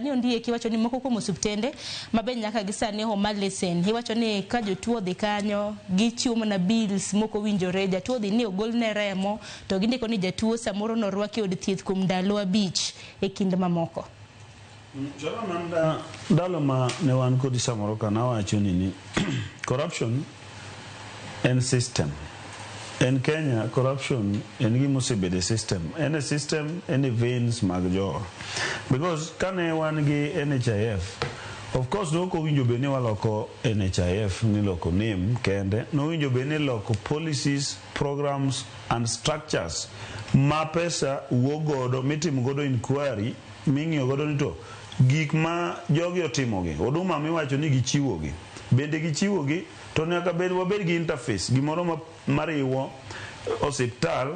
Sani ondiek iwacho ni moko kuom osiptende ma be nyaka gi sani oma lesen. Iwacho ni ka jotuo odhi kanyo gichiwo mana bills mok owinjore. Jatuo odhi ni ogolne remo to gindiko ni jatuo samoro norwaki e od thieth kuom ndalo 5 e kind mamoko. Sharon, an ndalo ma ne wan kodi samoro ka nawacho ni corruption en system. En Kenya corruption en gima osebedo e system. En e system, en e veins mag jowa. Because kane wan gi NHIF, of course ne ok owinjo bed ni waloko NHIF ni loko name kende, nowinjo bed ni loko policies, programs and structures ma pesa wuok godo mitimo godo inquiry ming'iyo godo ni to gik ma jogi otimogi, huduma miwacho ni gichiwogi, bende gichiwogi to nyaka bed wabed gi interface gimoro ma mariwo osiptal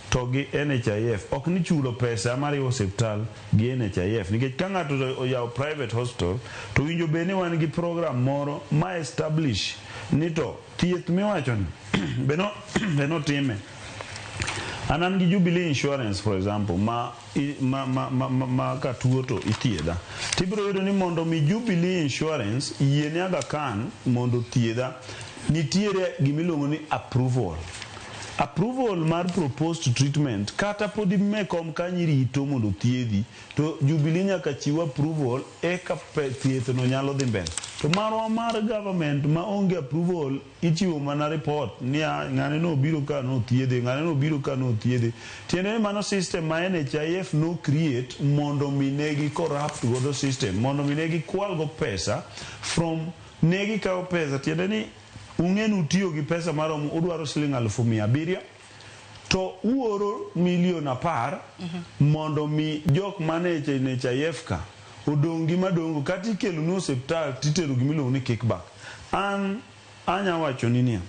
to gi NHIF. Ok ni chulo pesa mariwo osiptal gi NHIF nikech ka ng'ato oyawo private hospital to winjo bed ni wan gi program moro ma establish ni to thieth miwacho ni be notime. An an gi Jubilee Insurance, for example, ma ka tuo to ithiedha. Tibiro yudo ni mondo mi Jubilee Insurance yiene Aga Khan mondo othiedha, nitiere gimiluongo ni approval. Approval mar proposed treatment kata pod ime kom kanyo irito mondo othiedhi to Jubilee nyaka chiw approval eka thieth no nyalo dhi mbele. To marwa mar government ma onge approval ichiwo mana report ni ng'ane nobiro ka nothiedhe, ng'ane nobiro ka nothiedhe. Tiende ni mano system ma NHIF no create mondo mi ne gi corrupt godo system, mondo mi ne gikwal go pesa from ne gikawo pesa. Tiende ni ung'e ni utiyo gi pesa maromo udwaro siling 700,000 to uoro milion 10 mondo mi jok mane NHIF ka odong' gi madongo kata ikelonu osiptal titero gimiluongo ni kickback. An anya wacho ni niya,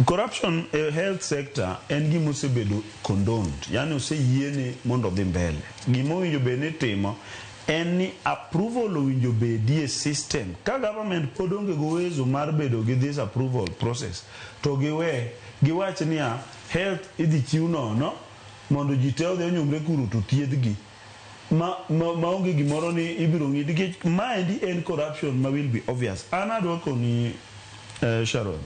corruption e health sector en gima osebedo condoned, yani oseyiene mondo odhi mbele. Gima owinjo bed ni itimo en ni approval owinjo bedie system. Ka government pod onge gi uwezo mar bedo gi this approval process, to giwe giwach niya health idhi chiw nono mondo ji te odhi onyumre kuro to thiedhgi. Ma onge gimoro ni ibiro ng'i nikech maendi en corruption ma will be obvious. An adwa koni Sharon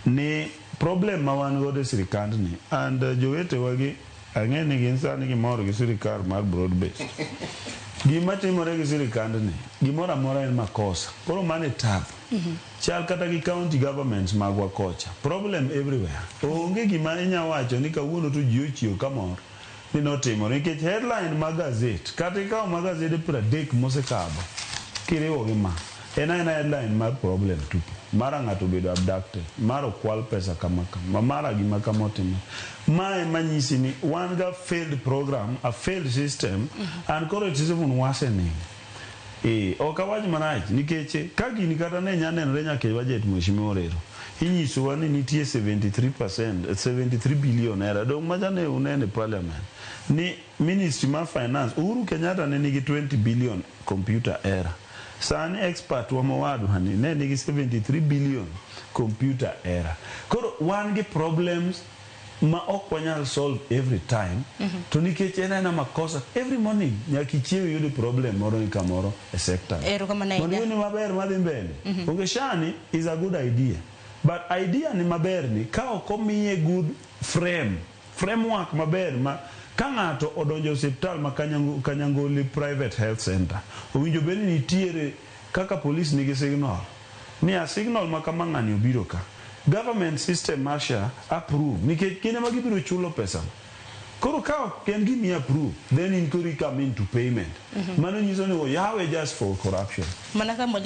ni problem ma wan godo e sirikandni and jowetewa gi ang'e ni gin sani gimor gi sirikal mar broad based. Gima timore gi sirikandni gimoro amora en makosa. Koro mano e tabu. Chal kata gi county governments magwa kocha. Problem everywhere. Onge gima inya wacho ni kawuono to ji ochiew kamor ni notimore nikech headline mag gazet kata ikawo mag gazede 30 mosekadho kiriwo gi ma en aena headline mar problem tupu. Mara ng'ato obedo abducted, mara okwal pesa kama kama, mara gima kama otimore. Mae manyisi ni wan ga failed program, a failed system and koro it is even worsening. Ok awach marach nikech ka gini kata ne nya nenore nyaka e budget Mheshimiwa Orero inyisowa ni nitie 73% 73 billion era dong macha ne unene parliament ni ministry mar finance Uhuru Kenyatta ne nigi 20 billion computer error. Sani expert wa mowadwa ni ne nigi 73 billion computer error. Koro wan gi problems ma ok wanyal solve every time to nikech en aena makosa every morning nyaka ichiew iyud problem moro ni kamoro e sector. Erokamano mondo ahinya. iyud ni maber madhi mbele. Onge SHA ni is a good idea but idea ni maber ni ka ok omiye good framework maber ma ka ng'ato odonjo e osiptal ma Kanyangoli private health center owinjo bed ni nitiere kaka police nigi signal ni a signal ma kama ng'ani obiro ka government system mar SHA approve nikech gin ema gibiro chulo pesa koro ka ok en gimi approve then in koro i come into payment mano nyiso ni oyawe just for corruption. Mana ka mwalimu.